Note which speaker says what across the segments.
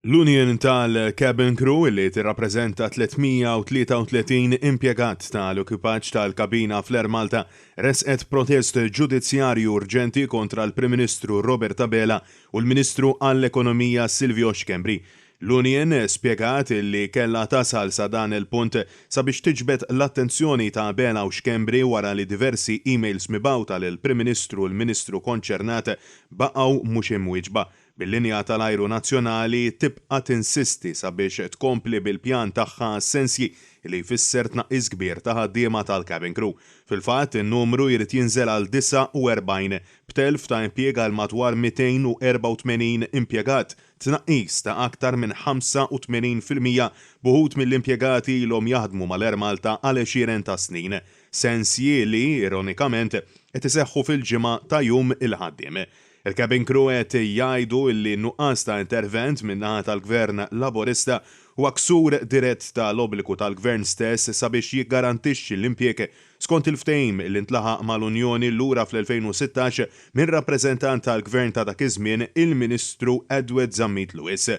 Speaker 1: L-Union tal-Cabin Crew li tirrappreżenta 333 impjegat tal-ekwipaġġ tal-kabina fl-Air Malta ressqet protest ġudizzjarju urġenti kontra l-Prim Ministru Robert Abela u l-Ministru għall-Ekonomija Silvio Schembri. L-union spjegat li kellha tasal sa dan il-punt sabiex tiġbed l-attenzjoni ta' Abela u Schembri wara li diversi emails mibgħuta lill-Prim Ministru u l-Ministru konċernat baqgħu mhux imwieġba, bil-linja tal-ajru nazzjonali tibqa' tinsisti sabiex tkompli bil-pjan tagħha għas-sensji li jfisser tnaqqis kbir ta' ħaddiema tal-cabin crew. Fil-fatt, in-numru jrid jinżel għal 49, b'telf ta' impjieg għal madwar 284 impjegat, tnaqqis ta' aktar minn 85% b'uħud mill-impjegati ilhom jaħdmu mal-Air Malta għal għexieren ta' snin. Sensji li, ironikament, qed iseħħu fil-ġimgħa ta' Jum il-Ħaddiem. Il-cabin crew qed jgħidu li n-nuqqas ta' intervent min-naħa tal-Gvern Laburista huwa ksur dirett ta' l-obbligu tal-Gvern stess sabiex jiggarantixxi l-impjieg skont il-ftehim li ntlaħaq mal-Unjoni lura fl-2016 minn rappreżentant tal-Gvern ta' dak iż-żmien il-Ministru Edward Zammit Lewis.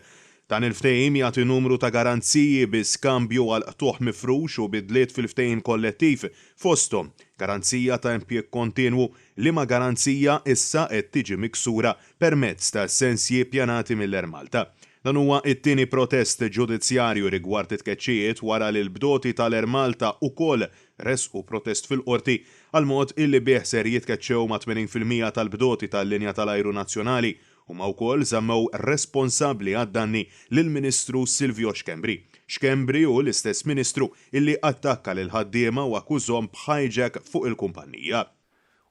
Speaker 1: Dan il-ftehim jagħti numru ta' garanziji bi skambju għal qtugħ mifrux u bidliet fil-ftehim kollettiv, fosthom garanzija ta' impjieg kontinwu, liema garanzija issa qed tiġi miksura permezz ta' sensji ppjanati mill-Air Malta. Dan huwa t-tieni protest ġudizzjarju rigward it-tkeċċijiet wara li l-bdoti tal-Air Malta ukoll ressqu protest fil-Qorti għall-mod illi bih ser jitkeċċew mat-80% tal-bdoti tal-linja tal-ajru nazzjonali. Huma wkoll żammew responsabbli għad-danni lill-Ministru Silvio Schembri. Schembri hu l-istess Ministru illi attakka lill-ħaddiema u akkużhom b'hijack fuq il-kumpannija.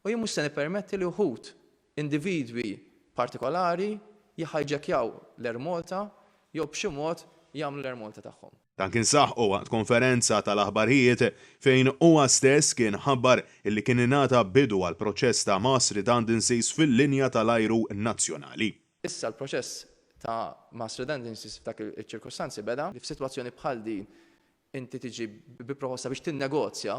Speaker 2: U jien mhux se nippermetti li wħud, individwi partikolari, jihijjackjaw l-Air Malta jew b'xi mod jagħmlu l-Air Malta tagħhom.
Speaker 1: Dan kien saħqu waqt konferenza tal-aħbarijiet fejn huwa stess kien ħabbar illi kien ingħata bidu għal proċess ta' mass redundancies fil-linja tal-ajru nazzjonali.
Speaker 2: Issa l-proċess ta' mass redundancies f'dak iċ-ċirkustanzi beda. Li f'sitwazzjoni bħal din inti tiġi bi proposta biex tinnegozja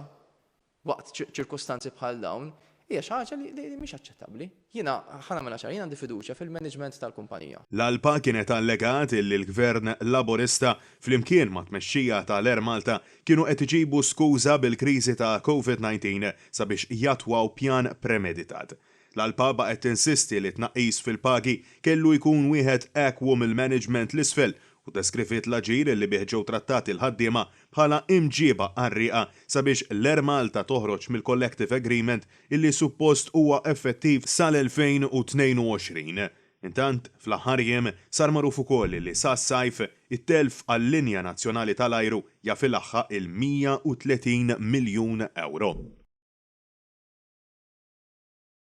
Speaker 2: waqt ċirkustanzi bħal dawn, hija xi ħaġa li mhix aċċettabbli. Jiena, ħa nagħmilha ċara, jien għandi fiduċja fil-management tal-kumpanija.
Speaker 1: L-ALPA kienet allegat illi l-Gvern Laburista flimkien mat-tmexxija tal-Air Malta kienu qed iġibu skuża bil-kriżi ta' Covid 19 sabiex jattwaw pjan premeditat. L-ALPA baqgħet tinsisti li t-tnaqqis fil-pagi kellu jkun wieħed ekwu mill-management 'l isfel u ddeskriviet l-aġir li bih ġew trattati l-ħaddiema bħala imġieba qarrieqa sabiex l-Air Malta toħroġ mill-collective agreement illi suppost huwa effettiv sal-2022. Intant, fl-aħħar jiem sar magħruf ukoll li sas-sajf, it-telf għal-linja nazzjonali tal-ajru jaf ilaħħaq il-130 miljun ewro.